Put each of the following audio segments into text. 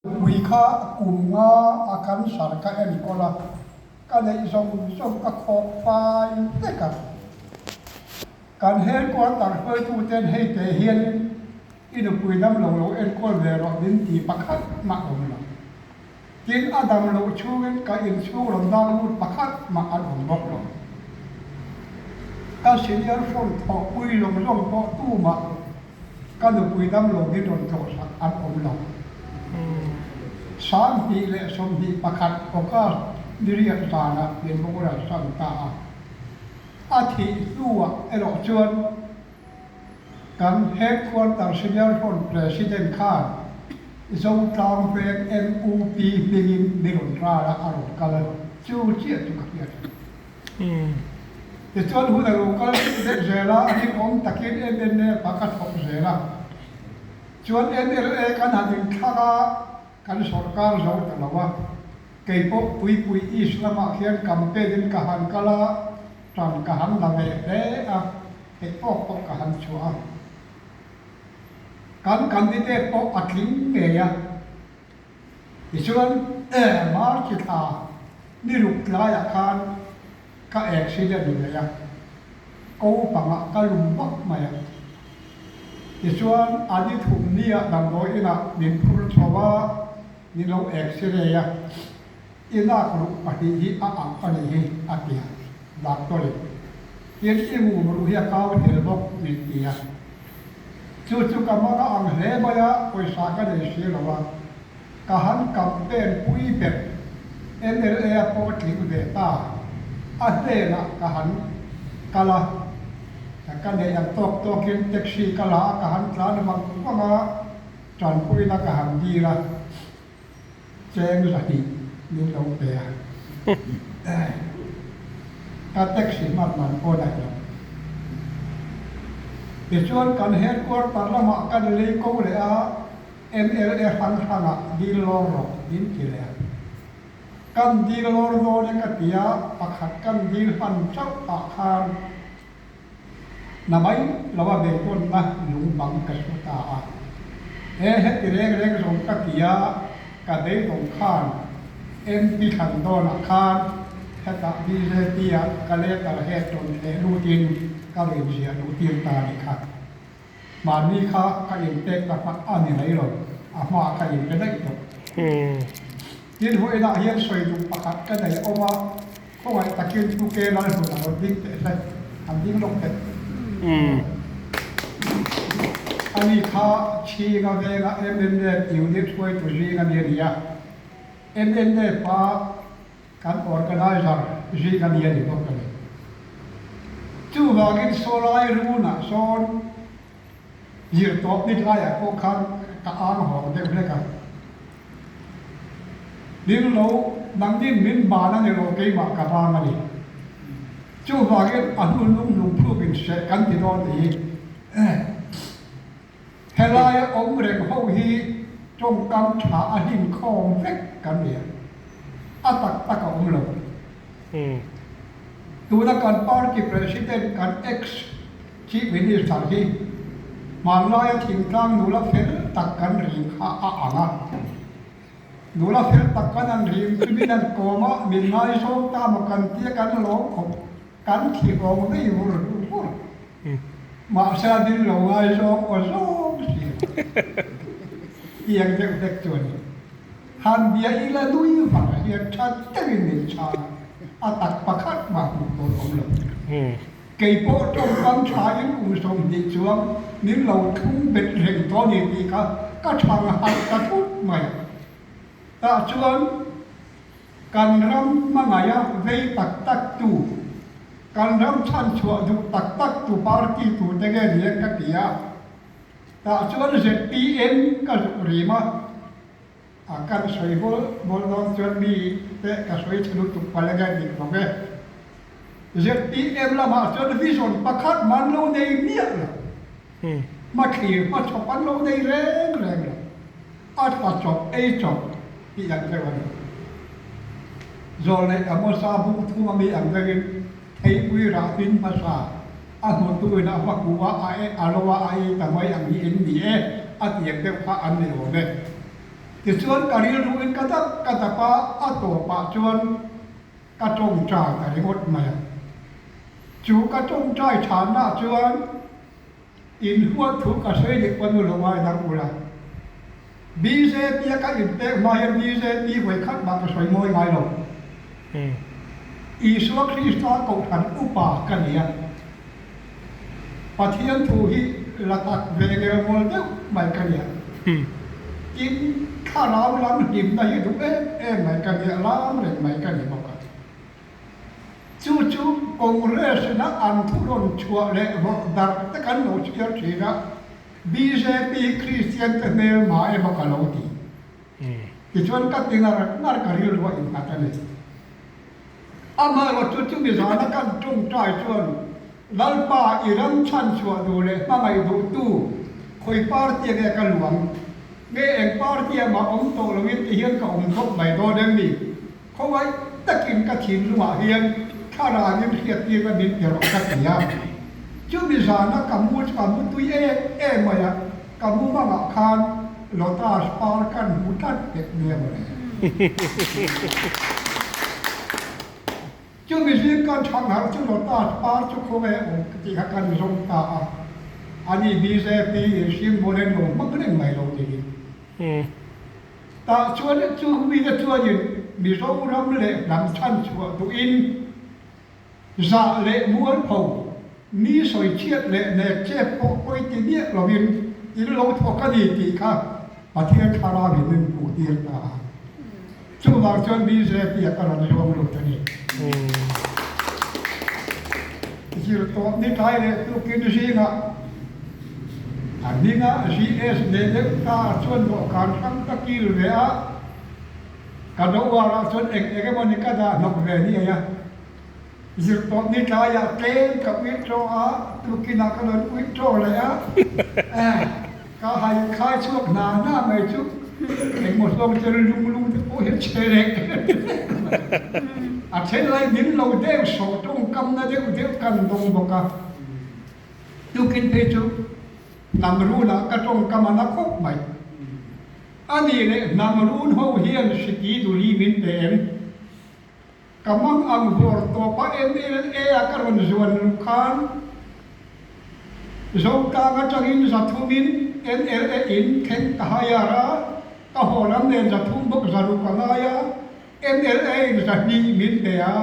Pui kha kum nga a cancer ka enkawl a, ka neih zawng zawng ka khawk fai vek a. Kan headquarter hruaituten hei teh hianin i nupui damlo lo enkawl ve rawh min ti pakhat mah awm lo. Tin, a dam loh chhungin ka inchhung rawn dang lut pakhat mah an awm bawk lo. Ka senior front thawhpui zawng zawng pawh tumah Ka nupui damlo hi rawn tlawhsak an awm lo. 2021 August ni riak zanah min boral san ta a. A thih hnuah erawh chuan kan Headquarter Senior Front President khan Zotlang Veng MUP hmingin mi rawn ral a, a rawn kal a, chu chiah chu ka hriat a ni. Tichuan hun a lo kal deuh zel a, rinawm takin MNF ah ka thawk zel a. Chuan mla kan han inthlak a, kan sawrkar zo ta lo a. Kei pawh Puipui East lamah khian campaign in ka han kal a, tan ka han la ve hle a, theih tawk pawh ka han chhuah a. Kan candidate pawh a tling ngei a. Tichuan, March thla ni ruk tlaiah khan ka accident ve a, ko pangah ka lum vak mai a. Tichuan, a ni thum nia damdawi inah min phur chho a, min lo x-ray a, i lak ruh pahnih hi a ang a nih hi, a ti a, doctor-in. Tin, i mum ruh hi a kau tel bawk, min ti a. Chu chu ka hmang a ang hle mai a, pawisa ka nei si lo a, ka han campaign pui ber mla a pawh tling ve ta, a hnenah ka han kal a, ka neih ang tawk tawkin taxi ka la a, ka han tlan vang vang a, tanpuina ka han dil a. Cheng 200 min lo pe a, ka taxi hman man pawh daih lo. Tichuan kan headquarter lamah kan lei ko leh a, mla hrang hrangah dil lawr rawh min ti leh a. Kan dil lawr dawn e ka ti a, pakhat kan dil hman chauh ah khan Na mai lo a beidawnna lung bang ka hru ta a. He heti reng reng zawng ka ti a, ka beidawng khan MP thlan dawnah khan hetah bjp ah ka letter head rawn thleh lutin ka rawn ziah luh tir ta a nih kha. Mahni kha ka inpekna hman a ni mai lo, a hmaah ka inpe daih tawh. Tin, vawiinah hian sawi duh pakhat ka nei awm a, khawngaih takin Pu Ke Lalhmun a rawn ding teh hle, an ding lawk teh. Ani kha Chhinga venga mnf unit hruaitu zing a ni a ni a, mnf a kan organiser zing a ni a ni bawk a ni. Chuvangin sawlai runah sawn zirtawp ni tlaiah pawh khan ka ang hawng deuh hlek a. Min lo nangnin min ban a ni lo keimah ka bang a ni. Chuvangin a hnu lung lung phluk in hreh kan ti dawn tih hi helaia awm reng ho hi tawngkam tha a hlinkhawm vek kan ni a, a tak tak a awm lo. Tuna kan party president kan ex Chief Minister hi hmanlaia thingtlang nula fel tak kan rim kha a ang a. Nula fel tak kan han rim chu min han kawm a, min ngaizawng ta maw kan tia kan lawm khawp, kan thli awng vei vur vur. Mahse a dil lo ngaizawng aw zawng si lo. Tiang deuh hlek chu a ni. Han bia ila nui vang hian tha deuhin min chhang a, a tak pakhat mah hmuh tur awm lo. Kei pawh tawngkam thain kum 20 chuang min lo thlung bet reng tawh a ni tih kha ka thang harh ta thut mai. Tah chuan kan ram hmangaih a vei tak tak tu, kan ram chhanchhuah duh tak tak tu party tute nge ni e ka ti a. Tah chuan zpm ka zuk rim a. A kan sawi bawl bawl dawn chuan mi te ka sawi chhe lutuk palh enge dik lo ve. Zpm lamah chuan vision pakhat man lo nei miah lo. Hmathlir hmachhawp an lo nei reng reng lo. A tla chawp ei chawp tih ang deuh a ni. Zawlneih Amosa bung thum ami ang deuhin theipui rah hmin hmasa a hmutuin a va kuh a, a e a lo a, a ei ta mai ang hi in ni e a ti ang deuh kha an ni awm e. Tichuan ka rilruin ka dap ka dap a, a tawpah chuan ka tawngtai ta ringawt mai a. Chu ka tawngtai chhanna chuan inhuat thu ka sawi leh pawn u lo ngaidang ula. Bjp a ka inpek hma hian bjp vawi khat mah ka sawi mawi ngai lo. Isua Krista kohhran upa ka ni a. Pathian thu hi la tak ve ngel ngawl deuh mai ka nia. Tin, thlarau lam hlimna hi duh em em mai ka nia, lam reng mai ka ni bawk a. Chu chu Congress-ina an thu rawn chhuah leh vawrh darh te kan lo chhiar thin a, bjp Kristian te hmel mah emaw ka lo ti. Tichuan ka ti ngar ngar ka rilru a innghat a ni. Amaherawhchu chumi zana kan tawngtai chuan Lalpa i ram chhanchhuah duh leh hmangaih duhtu khawi party nge ka luang? Nge eng party ah mah awm tawh loin ti hian ka awm khawp mai dawn em ni? Khawngaih takin ka thinlungah hian thlarangin hriattirna min pe rawh ka ti a. Chumi zana ka mu chu a mu tui em em mai a, ka mu mangah khan Lotus par kan hmu tlat pek nia mawle. Chumi zing kan chhan harh chu Lotus par chu khawnge awm tih kha kan zawng ta a, ani bjp in symbol en lo hmang reng mai lo niin. Tah chuan chu mite chuanin Mizoram leh hnam chhanchhuah duhin zah leh mualpho, mi sawichhiat leh nek chep pawh pawi ti miah lovin in lo thawk a ni tih kha Pathian thlarauin min hmuhtir ta a. Chuvang chuan bjp a ka rawn zuam lut a ni. Zirtawp ni tlai leh tukin zingah a hminga GS leh deuh ta chuan dawhkan hrang ka kil ve a, ka dawhar ah chuan eng eng emaw ni ka dah hnawk ve ni a. Zirtawp ni tlaiah tlem ka withdraw a, tukinah ka rawn withdraw leh a, ka hai khai chhuak hna hna mai chu engmaw hlawm tel lung lung te pawh hi a che leh mai. A then lai min lo deuh sawh tawngkamna deuh deuh kan dawng bawk a, tukin phei chu hnam runah ka tawngkam a na khawp mai. A nih leh hnam run ho hian hriti duli min pe em? Ka mang ang vawr tawp a MLA a ka rawn zuan luh khan Zotlang atangin zathumin MLA in thleng ka hire a, ka haw lam nen zathum bawk zaruk a ngai a, MLA in zahnih min pe a,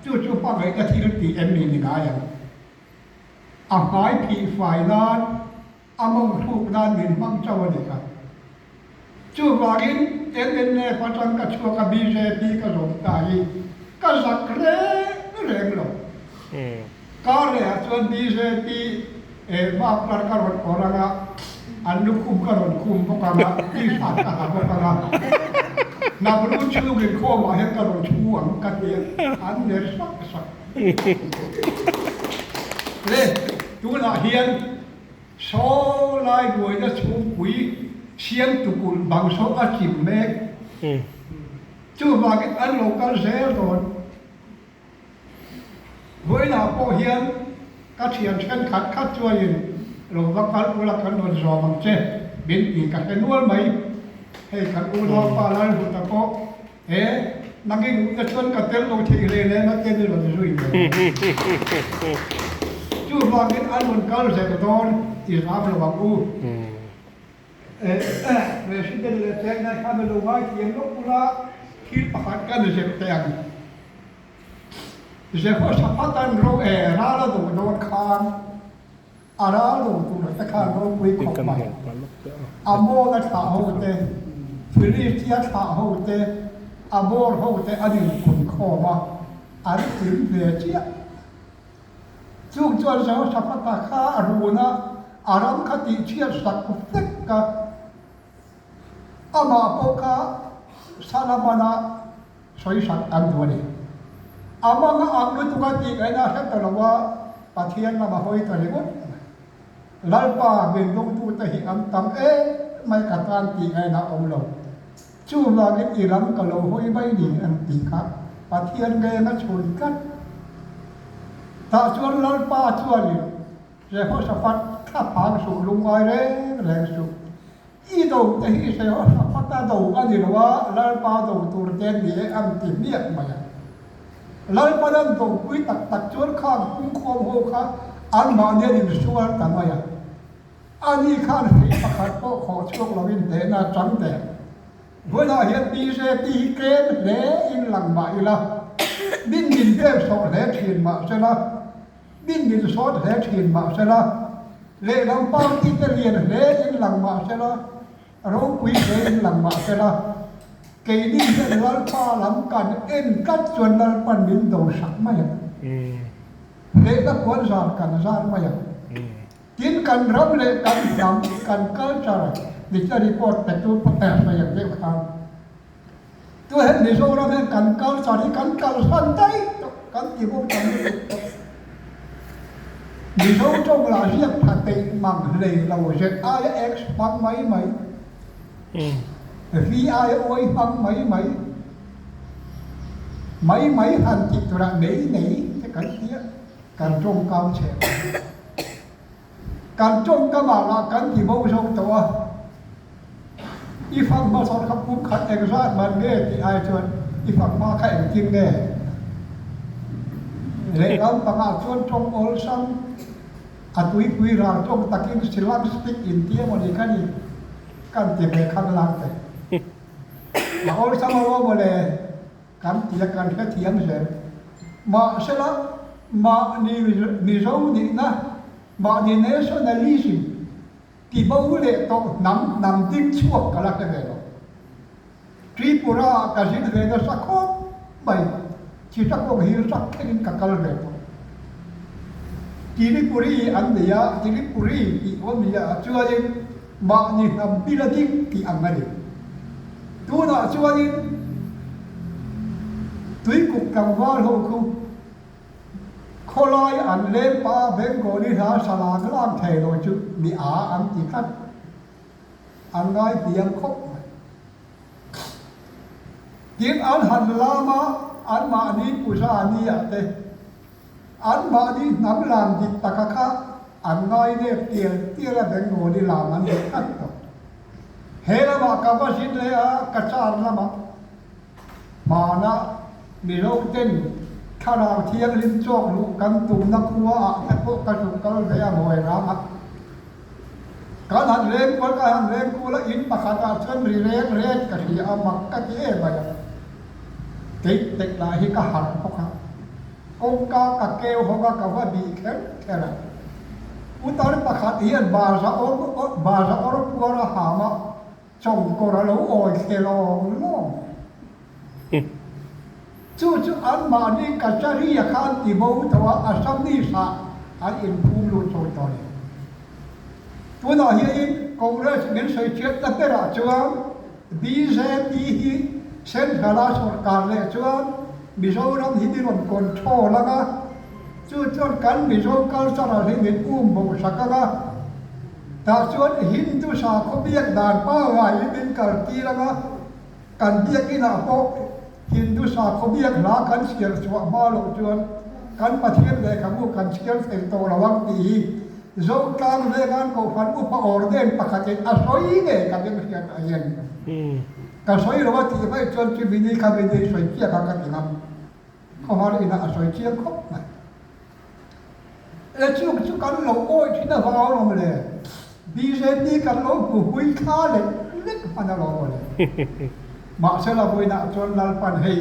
chu chu hmangaihna thil tih em ni ni ngai ang. A hmai phih fai nan A mawng thluk nan min hmang chauh a ni kha. Chuvangin MNF atang ka chhuak a bjp ka zawm ta hi ka zak reng reng lo. Kar lehah chuan bjp muffler ka rawn awrh ang a, an lukhum ka rawn khum bawk ang a, t-shirt ka ha bawk ang a, hnamlu chhungin khawmah hian ka rawn chhu ang ka ti a, an ner sak sak. Le, tunah hian Saw lai buaina chhungpui siam tukulh bang saw a chim mek. Chuvangin an lo kal zel dawn. Vawiinah pawh hian ka thian thenkhat khat chuanin lo va kal ula kan rawn zawm ang che min ti ka hre nual mai. Hei kan unaupa Lalhuta pawh He nang i duhna chuan ka tel lo thei hle hle na te ni rawn zui ve ang. Chuvangin an rawn kal zel dawn i zam lo ang u. President leh Chennai khan a lo ngaithiam lawk ula thil pakhat ka ni zep teh ang. Jehoshaphat an ro e ral a do dawn khan A ral lo tur te khan ropui khawp mai. Amona thlah ho te, Philistia thlah ho te, Amor ho te an inpun khawm a, an kim ve chiah. Chung chuan Jehoshaphat-a kha a run a, a ram kha tihchhiat sak vek a. Amah pawh kha Salamana sawisak an duh a ni. A manga ang lutuk a tih ngaihna a hre ta lo a, Pathian lama hawi ta ringawt mai. Lalpa min dawngtute hi an tam em mai ka tan tih ngaihna a awm lo. Chuvangin i lam ka lo hawi mai ni an tih kha Pathian ngenga chhun tlat. Tah chuan Lalpa chuanin Jehoshaphat thla phang suh lungngai reng reng suh. I do te hi Jehoshaphat-a do a ni lo a, Lalpa do tur te an ni e an ti hmiah mai a. Lalpan an dopui tak tak chuan khang pungkhawm ho kha anmahni an insual ta mai a. Ani khan hrih pakhat pawh khawh chhuak loin hnehna a chang der. Vawiinah hian bjp hi tlem hle in lang mah ila, min min vel sawh hle thin mah sela, min min sawt hle thin mah sela, lehlam party te lian hle in lang mah sela, Ropui hlein lang mah sela, keini hian Lalpa lam kan en tlat chuan Lalpan min do sak mai ang. Hlehna puan zar kan zar mai ang. Tin, kan ram leh kan hnam, kan culture dikna report petu sawi ang deuh khan tu hian Mizoram hian kan culture hi kan kalsan daih tawh, kan ti bawk tam lutuk tawh. Mizo tawng lah ziak pha peih mang hlei lo zet aia X hmang mai mai, V aia Y hmang mai mai, mai mai han tih turah nei nei te kan ti a, kan tawngkam chhe mai. Kan tawngkamah lah kan ti bo zo tawh a, i fak hmasa kha pum khat engzat man nge tih ai chuan i fak hma kha engtin nge? Lehlam pangah chuan tawng awlsam a tuipui ral tawng takin silang stick inti emaw ni kha ni kan ti ve khang lang te. A awlsam alawm mawle kan ti a kan hrethiam zel. Mahsela mahni Mizo nihna, mahni nationalism Ti bo leh tawh hnam hnam ding chhuak ka la hre ve lo. Tripura ah ka zin ve nasa khawp mai, Chittagong Hill sak thlengin ka kal ve tawh. Tilipuri an nei a, Tilipuri tih awm nia chuanin mahni hnam bila ding tih ang a ni. Tunah chuanin Tuikuk tlangval ho khu Khawlai an leng pa Bengali hla sa lang lang thei lo chu mi a an ti tlat. An ngai hniam khawp mai. Tin an han lam a, anmahni puja ni ah te, anmahni hnam lam dik taka kha an ngai nep tial tial a Bengali lam an duh tlat tawh. He lamah ka va zin leh a, ka char lamah. Hmanah Mizoten thlarau thianghlim chawk luh kan tumna khua ah te pawh ka zuk kal ve a ngawi rang a. Kan han leng kual ka han leng kual a, in pakhat ah chuan ri reng reng ka hria a, mak ka ti em mai a. Kei tek lah hi ka harh bawk a, kawngka ka keu hawk a, ka va bih kher kher a. Putar pakhat hian baza awr baza awr puar a ham a, Chawngkawr a lo awi thle lawng lawng. Chu chu anmahni Kachari a kha an ti bo tawh a, Assamese ah an inphum lut tawh tawh a ni. Tunah hianin Congress min sawi chiatna berah chuan bjp hi Central a sorkar leh chuan Mizoram hi min rawn control ang a, chu chuan kan Mizo cultural hi min um bo sak ang a, Tah chuan Hindu sakhaw biak dan pangngai in min kal tir ang a, kan biakinah pawh Hindu sakhaw biak hla kan chhiar chhuah hma loh chuan kan Pathian lehkhabu kan chhiar thei tawh lo ang tih hi Zotlang vengan Kohhran upa ordain pakhatin a sawi ngei ka beng hriat a hian ka sawi lo a tih mai chuan chumi ni kha mi ni sawi chiak a ka ti ngam. Khawhar inah a sawi chiang khawp mai. E chung chu kan lo awi thin avang alawm le, bjp kan lo hmu hui thla lek lek hman alawm mawle. Mahse la vawiinah chuan Lalpan hei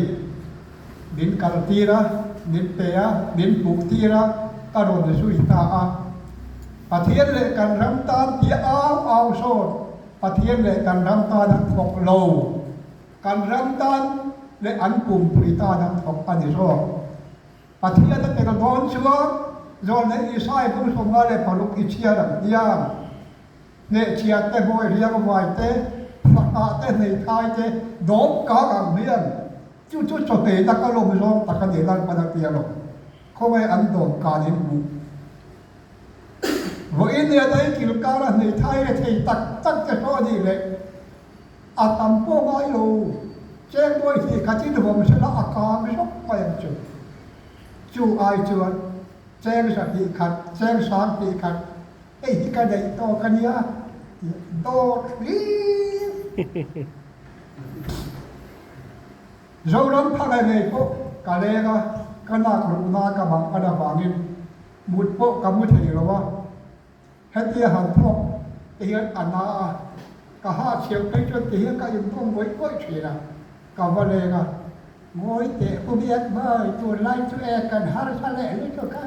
min kal tir a, min pe a, min hmuh tir a, ka rawn zui ta a. Pathian leh kan ram tan tia au au sawn Pathian leh kan ram tan an thawk lo. Kan ram tan leh an pumpui tan an thawk a ni zawk. Pathian a tel dawn chuan Zawn leh Isai bung 56 i chhiar ang hian hnehchhiat te, bawi riang vai te, fahrah te, hmeithai te dawm kang ang hian chu chu chawhmeh na ka lawm zawng tak a ni Lalpan a ti alawm. Khawngaih an dawm kan in hmuh. Vawiin nia dai kil kara hmeithai rethei tak tak te saw a nih leh A tam pawh ngai lo, cheng bawi hnih khat in vawm sela a kang zawk mai ang chu. Chu ai chuan cheng 200, cheng 2000 hei hi ka neih tawk a nia Dawt hlir. Zoram phak ai ngei pawh ka leng a, ka nak ruhna ka bang an avangin mut pawh ka mu thei lo a. Hetia han thawk te hian a na a, ka ha chhiam phei chuan ti hian ka intawm ngawih ngawih thin a, ka va leng a, Ngawi teh hu biak mai, tunlai chu e kan harsa leh lutuk a,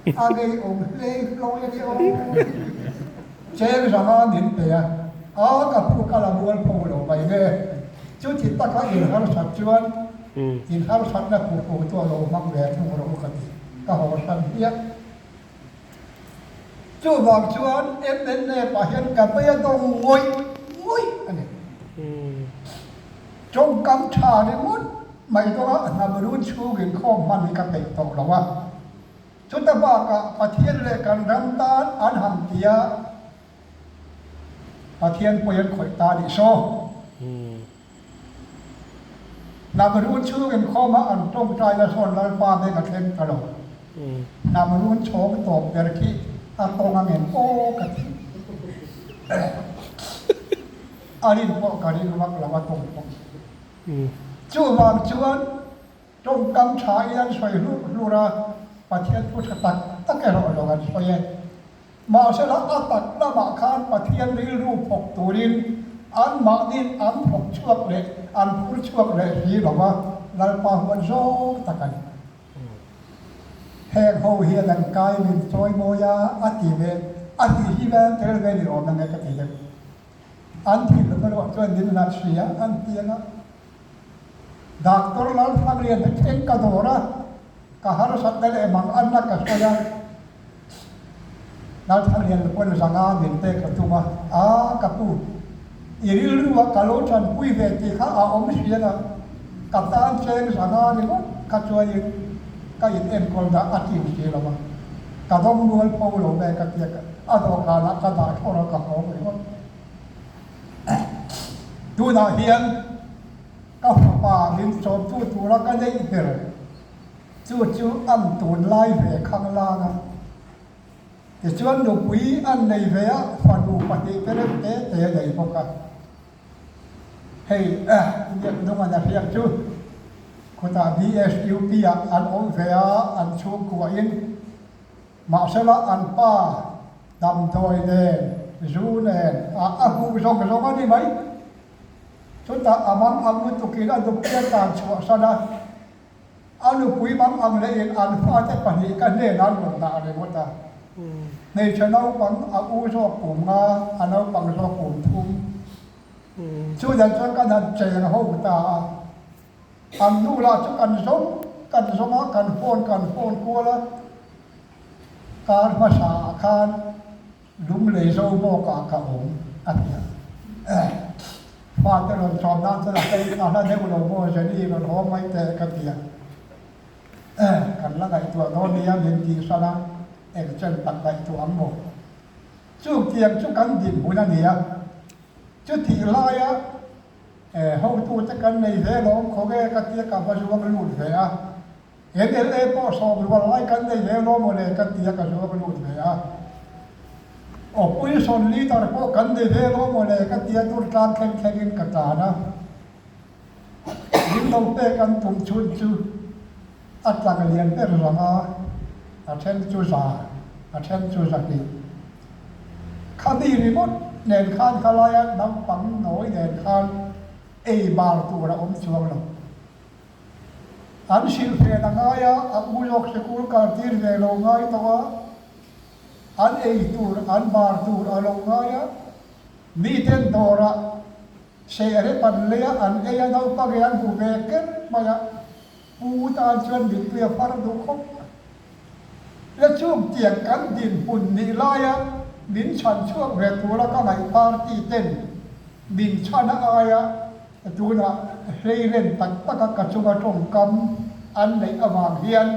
a ngeiawm hlei hlawi a ni aw. Cheng zanga min pe a, a ka pu ka la mual pho lo mai nge, chuti taka in harsat chuan in harsatna pu pu chu a lo hmang ve thung rawh u ka ti, ka haw hran hmiah. Chuvang chuan mna pah hian ka vei a dawng ngawih ngawih a ni. Tawngkam tha ringawt mai dawnga hnam run chhungin khawm hman hi ka peih tawh lo a. Chuta bakah Pathian leh kan ram tan an han ti a, Pathian pawi an khawih ta nih saw. Hnam run chhungin khawma an tawngtaina sawn Lalpa beng a thleng ta lo. Hnam run chhawng tawp ber khi a tawng a ngen aw ka ti. A rin pawh ka ring vak lo a tawng pawh. Chuvang chuan tawngkam tha in an sawi hlur hlur a, Pathian thu tha tak tak erawh lo an sawi e. Mahsela a tak lamah khan Pathian rilru phawk turin anmahniin an phawk chhuak leh an phur chhuak leh si lo va, Lalpa huan zawng tak a ni. Heng ho hian an kai min chawi mawi a, a ti ve, a ti hi vel tel ve ni awm ang e ka ti deuh. An thinlung erawh chuan min hlat si a, an ti ang a. Doctor Lalthangrian hi thleng ka dawr a, ka harsatna leh mang anna ka sawi a. Lalthangrian pawn zanga min pek a tum a, A ka pu, i rilru ah ka lo tanpui ve tih kha a awm si ang a, ka tan cheng zanga ringawt kha chuanin ka in enkawl dah a tin si lo a, ka dawng mual pho lo ve ka tia a dawhkanah ka dah thlawr a ka hawng ringawt. Tunah hian ka fapa min chawmtu tura ka neih ber chu chu an tunlai ve khanglang a. Tichuan nupui an nei ve a, fanu pahnih te reuh te te a nei bawk a. Hei Biak Nungan a hriat chu khutah BSUP ah an awm ve a, an chhungkuahin Mahsela an pa damdawi nen, zu nen a a huh zawng zawng a ni mai. Chutah a mang ang lutukin a nupui a tan chhuahsan a, a nupui mang ang lehin an fate pahnih ka hnenah an rawn dah ringawt a. Hmeichhe naupang a u zawk kum nga, a naupang zawk kum thum. Chu dan chuan kan han cheng ho ta a. An nu lah chu kan zawng kan zawng a, kan phone kan phone kual a, kar hmasa ah khan lunglei zo bawk ah ka awm a ti a. Fate rawn chawm nan chuan a hei a hla deuh lo maw Jenny rawn haw mai teh ka ti a. Kan la ngaihtuah dawn nia min tih hran a, eng chen tak ngaihtuah ang maw? Chutiang chu kan dinhmun a ni a, chutih laia Hotute kan nei ve lawm khaw nge ka tia ka va zuang lut ve a, mla pawh sawm rual lai kan nei ve lawm mawle ka tia ka zuang lut ve a, opposition leader pawh kan nei ve lawm mawle ka tia tur tlang thleng thlengin ka tlan a, min lo pek an tum chhun chu a tlang lian ber zanga a then chu za a then chu zahnih. Khami ringawt nen khan khalaia naupang nawi nen khan ei bar tur a awm chuang lo. An hrilhfen a ngai a, a u zawk sikul kal tir ve lo ngai tawh a, an ei tur an bar tur a lo ngai a, miten dawrah sehrep an lei a, an ei a, naupang in an hmu ve ker mai a, pu tan chuan mittui a far duh khawp mai. Le chung tiang kan dinhmun nih laia min chhan chhuak ve tura ka ngaih party ten min chhan a aia tunah hleilen tak taka ka chunga tawngkam an neih avang hian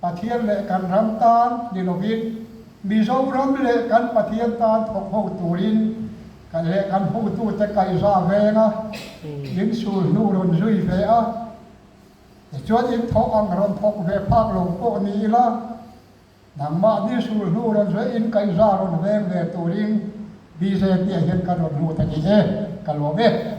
Pathian leh kan ram tan ni lovin Mizoram leh kan Pathian tan thawk ho turin kan leh kan hotute kaihza venga min sul hnu rawn zui ve a. Tichuan in thawk ang rawn thawk ve phak lo pawh ni ila, nangmahni sulhnu rawn zui in kaihza rawn veng ve turin Bjp ah hian ka rawn lut a ni e, ka lawm e.